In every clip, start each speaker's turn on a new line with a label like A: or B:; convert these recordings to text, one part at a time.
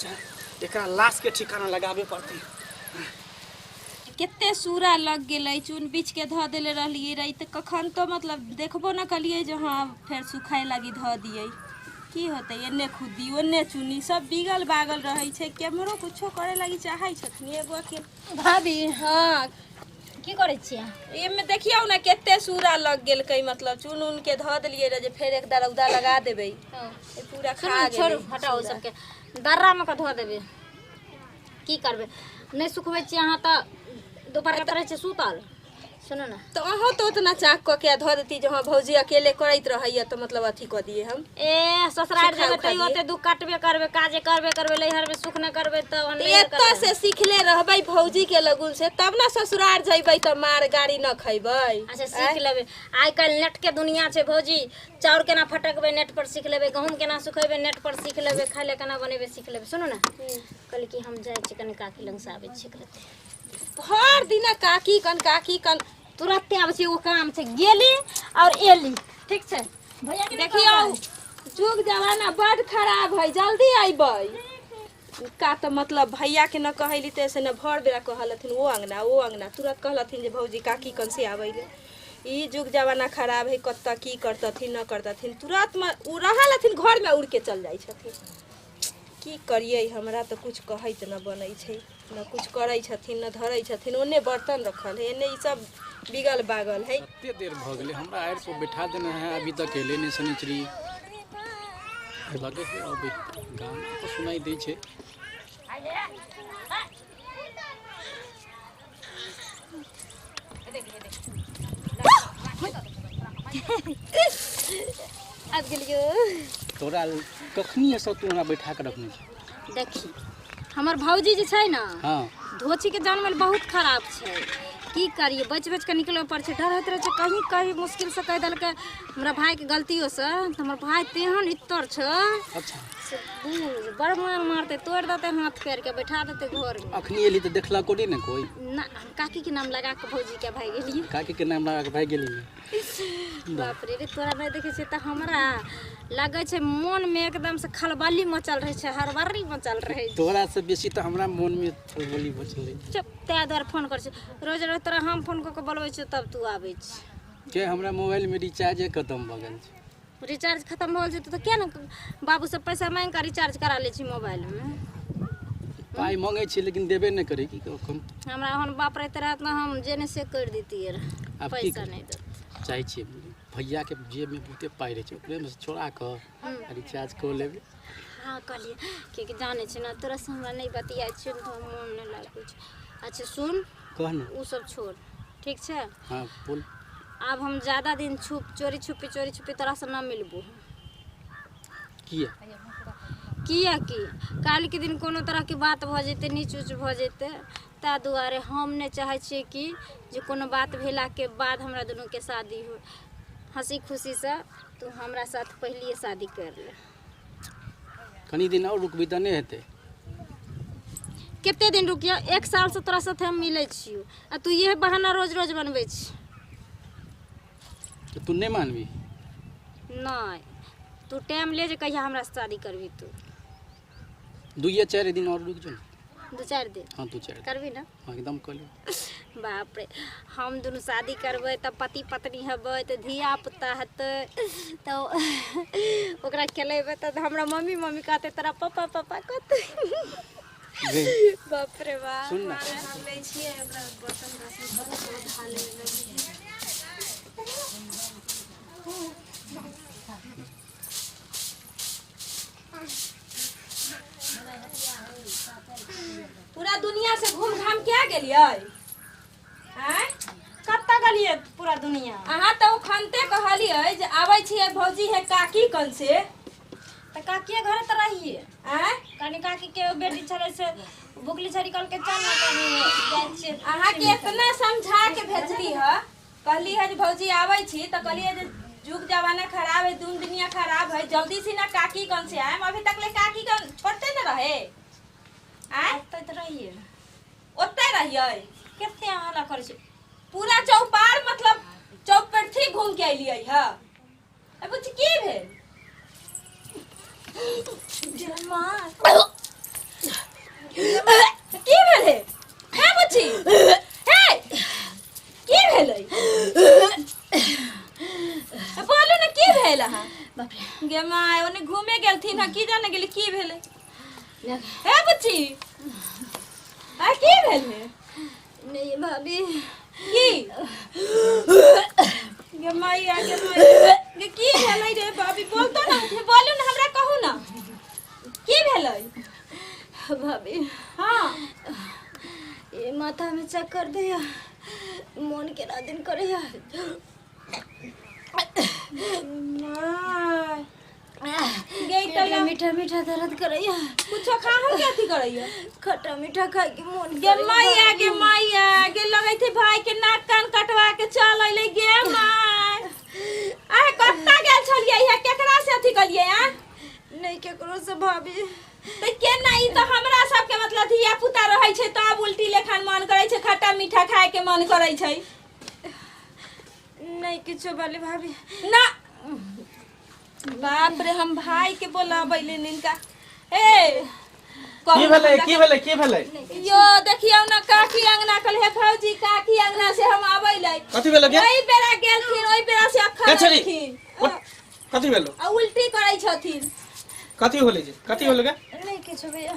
A: छै। एकरा लाश के ठिकाना लगाबे पड़तै।
B: कते सूरा लग गेलै, चून बीछ के धऽ देले रहलियै रे, तऽ कखन तो मतलब देखबो न कलियै जे हँ फेर सुखाय लागी धऽ दियै। की होतै, एन्ने खुद्दी ओन्ने चुन्नी सब बिगल बागल रहै छै। केम्हरो कुछो करे लागी चाहै छथिन एगो के।
C: भाभी।
B: हँ।
C: की करै छियै?
B: एहिमे देखियौ ने कते सूरा लग गेलकै, मतलब चून उन के धऽ देलियै रहे जे फेर एक दरौदा लगा देबै, ई पूरा खा
C: सुनू,
B: गेलै।
C: छोड़ू, हटाउ ओहि सबके, दर्रामे कऽ धऽ देबै। की करबै, नहि सुखबै छियै अहाँ तऽ दोपहरके तऽ रहै छियै सुतल। सुनू ने।
B: तऽ अहूँ तऽ उतना चाक कऽ के धऽ देती जे हँ भौजी अकेले करैत रहैया, तऽ मतलब अथी कऽ दियै हम।
C: ए ससुरारि
B: सुखा
C: जेबै
B: उखा
C: तैयो
B: दियै।
C: ओते दुख काटबे करबै, काजे करबे करबै, नैहरमे सुख नहि करबै तऽ
B: तऽ
C: नैहर
B: एतऽ
C: करबै।
B: से सिखले रहबै भौजी के लगुन से, तब ने ससुरार जइबै तऽ मार गाड़ी न खैबै।
C: अच्छा सीख लेबै, आइ काल्हि नेटके दुनिया छै भौजी। चाउर केना फटकबै नेट पर सीख लेबै, गहूँम केना सुखेबै नेट पर सीख लेबै, खाय लए केना बनेबै सीख लेबै। सुनू ने, कहली कि हम जाइ छी कनि काकी लगसँ आबै छी तुरते।
B: भर दिना काकी कन काकी कन।
C: तुरते आबै छी, एगो काम छै, गेली और एली। ठीक छै भैया के?
B: देखियौ जुग जमाना बड खराब है, जल्दी अयबै का। तऽ मतलब भैया के न कहैली तऽ से न भर बेरा कहलथिन ओ अंगना ओ अंगना, तुरंत कहलथिन जे भौजी काकी कन से आबै ले। ई जुग जमाना खराब है, कतऽ की करतथिन न करतथिन, तुरंत में उ रहलथिन घर में उड़ के चल जाइ छथिन। की करियै, हमरा तऽ कुछ कहैत न बनै छै, न कुछ करै छथिन न धरै छथिन। ओन्ने बर्तन रखल है, एन्ने ई सब बिगल बागल है।
A: कते देर भऽ गेलै, हमरा आड़ि पर बैठा देने है, अभी तक एलै नहि शनिचरी। लगे है अबै, गाना तऽ सुनाइ दै छै।
C: आबि गेलियो।
A: तोरा कखनी सब तू हमरा बैठा के रखने छी?
C: देखी, हमर भौजी जे छै ने, धोछीके जानवर बहुत खराब छै। की करियै, बचि बचि कऽ निकलऽ पड़ै छै, डर होइत रहै छै कहीं कहीं। मुश्किलसँ कहि देलकै हमरा भायके गलतियोसँ तऽ हमर भाय तेहन इत्तर छै से बुझ बड़ मार मारतै, तोड़ि देतै हाथ पैरके, बैठा देतै घरमे।
A: अखनी एली तऽ देखलको नहि ने कोइ?
C: ना, हम काकीके नाम लगा कऽ भौजीके भागि गेलियै।
A: काकीके नाम लगा कऽ भागि गेली ने?
C: बाप रे रे, तोरा नहि देखै छियै तऽ हमरा लगै छै मोनमे एकदमसँ खलबली मचल रहै छै, हड़बड़ी मचल रहै छै।
A: तोरा से बेसी तऽ हमरा मोनमे खलबली मचल रहै छै।
C: चुप, ताहि दुआरे फोन करै छै। रोज रोज तोरा हम फोन कऽ कऽ बोलबै छियौ तब तू आबै छी।
A: के हमरा मोबाइलमे रिचार्जे खतम भऽ गेल छै।
C: रिचार्ज खतम भऽ गेल छै तऽ किया ने बाबूसँ पैसा माँगि कऽ रिचार्ज करा लै छी मोबाइलमे?
A: पाइ माँगै छियै लेकिन देबे नहि करै, की कहू हम?
C: हमरा ओहन बाप रहिते रहत ने, हम जे नहि से करि दैतियै रहए।
A: आब की
C: पैसा नहि देत।
A: चाहै छियै भैयाके जेबमे बहुते पाइ रहै छै, ओकरेमे से चोरा कऽ आ रिचार्ज कऽ लेबै।
C: हँ कहलियै, किएकि जानै छी ने तोरासँ हमरा नहि बतियाइ छियै तऽ हमरा मोन नहि लागै छै। अच्छा सुन।
A: कह ने।
C: ओ सब छोड़, ठीक छै?
A: हँ बोल।
C: आब हम ज्यादा दिन छुप चोरी छुपी चोरी छुपी तोरासँ न मिलबो।
A: किया?
C: किया कि काल्हिके दिन कोनो तरहके बात भऽ जेतै, नीच उच भऽ जेतै, ताहि दुआरे हम नहि चाहै छियै कि जे कोनो बात भेलाके बाद हमरा दुनूके शादी हो। हँसी खुशीसँ तू हमरा साथ पहिलिए शादी कर ले।
A: कनी दिन आओर रुकबी तऽ नहि हेतै?
C: कते दिन रुकियो? एक सालसँ तोरा साथे हम मिलै छियौ आ तू इहे बहाना रोज रोज बनबै छी।
A: तऽ तू नहि मानबी?
C: नहि, तू टाइम ले जे कहिया हमरा से शादी करबी तू।
A: 2-4 दिन आओर रुकि जो ने।
C: 2-4 दिन?
A: हँ, 2-4 दिन।
C: करबी ने?
A: हँ, एकदम कऽ लेब।
C: बाप रे, हम दुनू शादी करबै तऽ पति पत्नी हेबै तऽ धिया पुता हेतै, तऽ ओकरा खेलेबै तऽ हमरा मम्मी मम्मी कहतै, तोरा पापा पापा कहतै।
A: गे
C: बाप रे बाप।
A: सुन ने।
B: लै छियै ओकरा बर्तन बासन सब धो लेबै। पूरा दुनिया से घूम घाम के आ गेलियै आँय?
C: कतऽ गेलियै पूरा दुनिया?
B: अहाँ तऽ ओ खनते कहलियै जे आबै छियै भौजी हे काकी कन से।
C: तऽ काकिए घरे तऽ रहियै।
B: आँय?
C: कनि काकी के बेटी छलै से भुकली छड़ी, कहलकै चल ने कनि जाइ छियै।
B: अहाँके इतना समझा के भेजली ह, कहली है जे भौजी आबै छी, तऽ कहलियै जे जुग जमाना खराब है, दुन दुनिया खराब है, जल्दी से ना काकी कन से आएम। अभी तक ले काकी कन छोड़ते न रहे आँय?
C: ओतऽ तऽ रहियै।
B: ओतै रहियै?
C: कते हल्ला करै छै।
B: पूरा चौपार मतलब चौपर्थी घूम के अलियै ह। ए बुच्ची, की भेल? गे माय ओने घूमे गेलथिन हँ की जाने गेली की भेलै हे बुच्ची आ की भेलै
C: नहीं भाभी
B: की गे मैया गे मैया गे की भेलै रे भाभी बोल तो ना बोलू ना हमरा कहू ना की भेलै
C: भाभी
B: हाँ
C: ये माथा में चक्कर दैया मन केना दिन करैया
B: माय गे
C: पेट
B: त
C: में मीठा मीठा दर्द करैया
B: कुछो खा हम के अथी करैया
C: खट्टा मीठा खाए के मन
B: गे मैया गे मैया गे लगै छै भाई के नाक कान कटवा के चल अइलै गे my आहे कत्ता गेल छलियै है केकरा से अथी कलियै आ
C: नहीं केकरो से भाभी
B: तऽ केना ई तऽ हमरा सबके मतलब धिया पुता रहै छै तब उल्टी लेखन मन करै छै खट्टा मीठा खाए के मन करै छै
C: नहीं किछो वाली भाभी
B: ना बाप रे हम भाई के बोलाबै ले इनका ए
D: की भेलै की भेलै की भेलै
B: यो देखियौ ना काकी अंगना कल हे भौजी काकी अंगना से हम आबै ले
D: कथी भेलै गे
B: ओहि बेरा गेलखिन ओहि बेरा से अखन
D: के छली?
B: एलखिन
D: कथी भेलो
B: आ उल्टी करै छथिन
D: कथी होलै जे कथी होलै गे
C: नहीं किछो भैया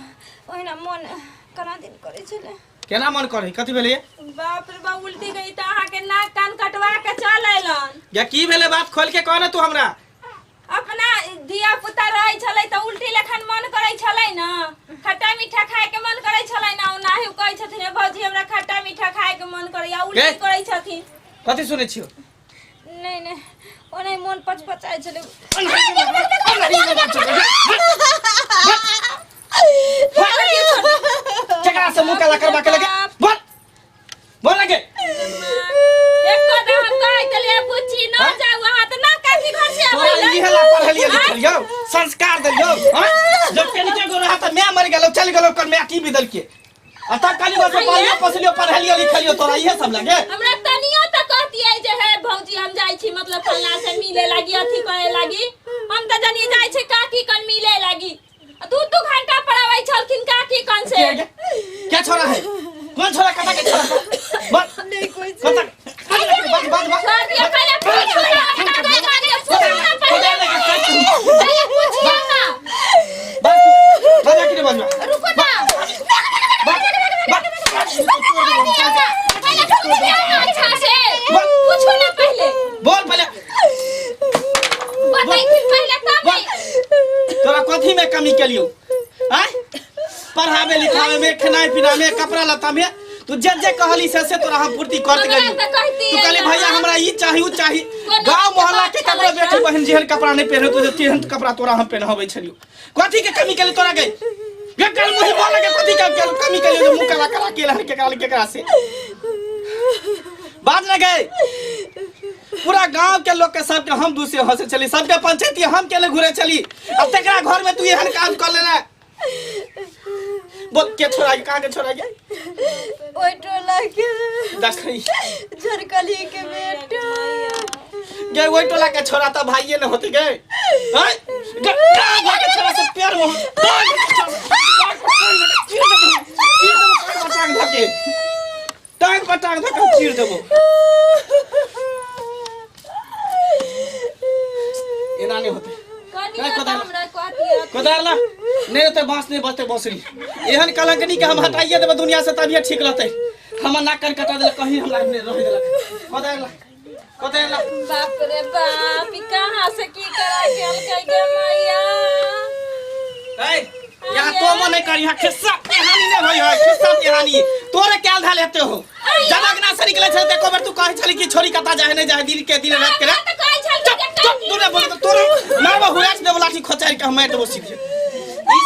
C: ओहिना मन केना दिन करै छलै
D: केना मन करै कथी भेलै ये?
B: बाप रे बाप उल्टी गई तऽ अहाँके नाक कान कटवा के चल अयलन
D: या की भेलै बात खोल के कह ने तू हमरा
B: अपना धिया पुता रहै छलै तऽ उल्टी लेखन मन करै छलै ने खट्टा मीठा खाय के मन करै छलै ने ओनाही कहै छथिन हे भौजी हमरा खट्टा मीठा खाय के मन करैया उल्टी
D: के?
B: करै छथिन
D: कथी सुनै छियो
C: नहीं नहीं ओनाही मन पचपचाइ छलै
D: केकरा से मुंह काला करबा के लगे बोल बोल लगे
B: एक कदम हम कहै छलियै बुच्ची न जाउ अहाँ तऽ ना काकी घर से आबै
D: तोरा इहे ला पढ़लियै लिखलियौ संस्कार देलियौ हँ जब कनिके गो रहा तऽ माय मरि गेलौ चलि गेलौ ओकर माय की बिदलके आ तब कनि बस पढ़लियो पोसलियो पढ़लियो लिखलियो तोरा इहे सब लगे
B: हमरा तनियो तऽ कहतियै जे हे भौजी हम जाइ छी मतलब फल्ला से मिले लागी अथी करे लागी हम तऽ जनी जाइ छै काकी कन मिले लागी दू दू घंटा पर आबै छलखिन काकी कन से
D: के क्या छोरा है कौन छोरा कता के छोरा बोल
C: नहीं कोई
D: कता बाज बाज बाज
B: छोड़ दिया पहले पूछो ना पहले पूछो ना पहले पहले पूछिए ना
D: बस बाजा के बाजवा
B: रुको ना
D: बस
B: दिया ना पहले पूछिए ना अच्छा से पूछो ना पहले
D: बोल पहले
B: बताई पहले तब
D: बोल तोरा कथी में कमी केलियो आय पढ़ावे लिखावे में खेनाइ पिनाइ में कपड़ा लत्ता में तू जे जे कहली से से तोरा हम पूर्ति करते
B: हमरा
D: गेलियो
B: तऽ कहती
D: तू कहली
B: है ना।
D: भैया हमरा ई चाही ऊ चाही
B: कोनो
D: गांव मोहल्ला के
B: बात
D: ककरो
B: छलै
D: बेटी बहन जेहन कपड़ा नहीं पहने तू तेहन कपड़ा तोरा हम पहनाबै छलियो कथी के कमी केली तोरा के गे कल मुही बोल के कथी के कमी केली जे मुंह काला करा के केकरा केकरा से बाज न गए पूरा गांव के लोग के सबके हम दूसरे हंसे चली सबके पंचायती हम के ले घुरे चली अब तेकरा घर में तू एहन काम कर लेना बोल के छोड़ा कहाँ के छोड़ा गया
C: ओहि टोला के
D: देखी
C: झरकली के बेटा
D: गे वही टोला के छोड़ा तो भाइये न होते गए हैं गे कहाँ भागे छोड़ा से प्यार में टांग धके टांग पर टांग धके चीर देबो एना नहीं होते
B: कनियो
D: नहीं,
B: तऽ
D: कोदार-
B: हमरा कहतियै
D: कोदार ला नहीं रहते बांस नहीं बचते बांसुरी एहन कलंकनी के हम हटाइए देबै दुनिया से तभिए ठीक रहते हमर नाक कान कटा देलक कहीं हमरा नहीं रह देलक कोदार ला कोदार ला
B: बाप रे बाप ई कहाँ से की करा गेलकै गे मैया
D: ए यहाँ तो मन नहीं कर यहाँ खिस्सा पिहानी नहीं भाई है खिस्सा पिहानी तोरे क्या धाल हेते हो जब अगना से निकले छे देखो बेर तू कहै छली कि छोरी कता जाहे नहीं जाहे दिन के दिन रात के रात
B: तऽ कहै छल
D: चुप चुप दूरे बोल तो तोरे मार हुरास देबो लाठी खोचार के हम मार देबो सीधे ई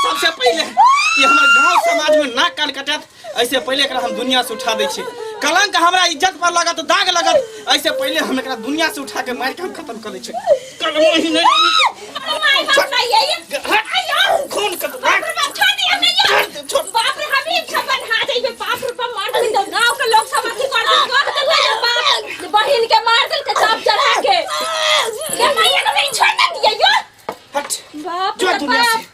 D: सबसे पहिले कि हमर गांव समाज में नाक कान कटत ऐसे पहिले एकरा हम दुनिया से उठा दै छी कलंक हमरा इज्जत पर लगत दाग लगत ऐसे पहिले हम एकरा दुनिया से उठा के मार के हम खत्म कर दै छी कलम ही नहीं
B: माय बाप नहीं है
D: हट, खून कर
B: बाप रे बाप छोड़ दिया नहीं
D: छोड़, छोड़।
B: बाप रे हम एक खबर हा जाइबे बाप रे बाप मार देल गांव के लोग सब अथी कर देल कह देल रे बाप बहिन के मार देल के चाप चढ़ा के ये मैया के नहीं छोड़ ना दिया यो
D: हट
B: बाप
D: जो
B: रे
D: दुनिया से
B: बाप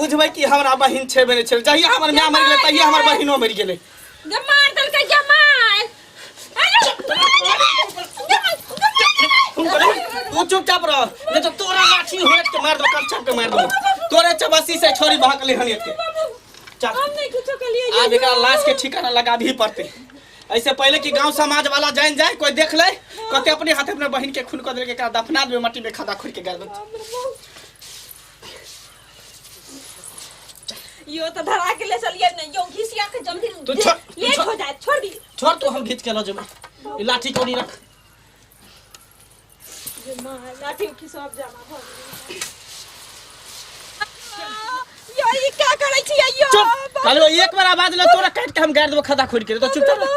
D: बुझबै कि हमरा बहिन छेबे नहि छलै जहिया हमर माय मरि गेलै तहिया हमर बहिनो मरि गेलै
B: गे मार देल के गे मार
D: हुनकर ओ चुपचाप रह, नहीं तो तोरा लाठी होएत के मार दो, कच्चा के मार दो। तोरे चबसी से छोरी भागले हन एते। चल।
B: हम नहीं कुछो कलिए।
D: आब एकरा लाश के ठिकाना लगा भी पड़ते, ऐसे पहले कि गांव समाज वाला जान जाए, कोई देख ले, कहते अपने हाथे अपने बहन के खून कर देलके, एकरा दफना देबे मट्टी में खदा खोद के गाड़ देबे।
B: यो तो धरा के ले चलिए न यो घिसिया के जल्दी।
D: तू छोड़, तू
B: लेट
D: छोड़।
B: हो जाए, छोड़ दी।
D: छोड़ तू, हम घीच के ल जेबै। ई लाठी कोनी रख।
B: ये मां लाठी उठी सब जाना भ गेलै। यो ई का करै छी यो?
D: चुप, कहलियो एक बार आवाज ले तोरा काट के हम गाड़ देबो खदा खोद के। तो चुपचाप रह,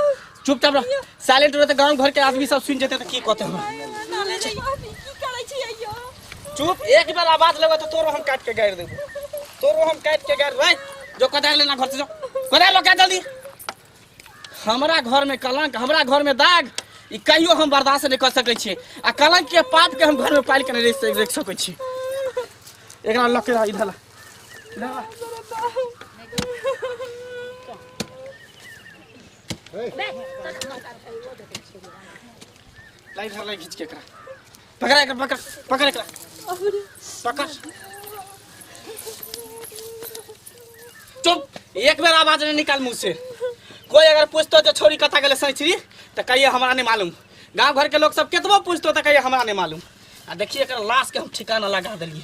D: चुपचाप रह, साइलेंट रह। त गांव घर के आदमी सब सुन जेते त की कहते हमरा?
B: नाले रे, ई की करै छी यो?
D: चुप, एक बार आवाज लेबो त तोरो हम काट के गाड़ देबो, तोरो हम काट के गाड़ देबो। जो कोदार लेना घर से, जो कोदार लो क्या जल्दी। हमरा घर में कलंक, हमरा घर में दाग, ई कहियो हम बर्दाश्त नहीं कर सकै छियै। आ कलंक के पाप के हम घर में पालि के नहीं रख सकै छी। एकरा लऽ के इधर ला, इधर ला। ला इधर ला, घीच के एकरा पकड़, एकरा पकड़, पकड़ एकरा पकड़। चुप, एक बेर आवाज नहीं निकाल मुंह से। कोई अगर पूछतो जो छोरी कता गेलै सैचरी, तो कहिए हमरा नहीं मालूम। गांव घर के लोग सब केतबो पूछतो तो कहिए हमरा नहीं मालूम। आ देखिए एकर लाश के हम ठिकाना लगा देलिए।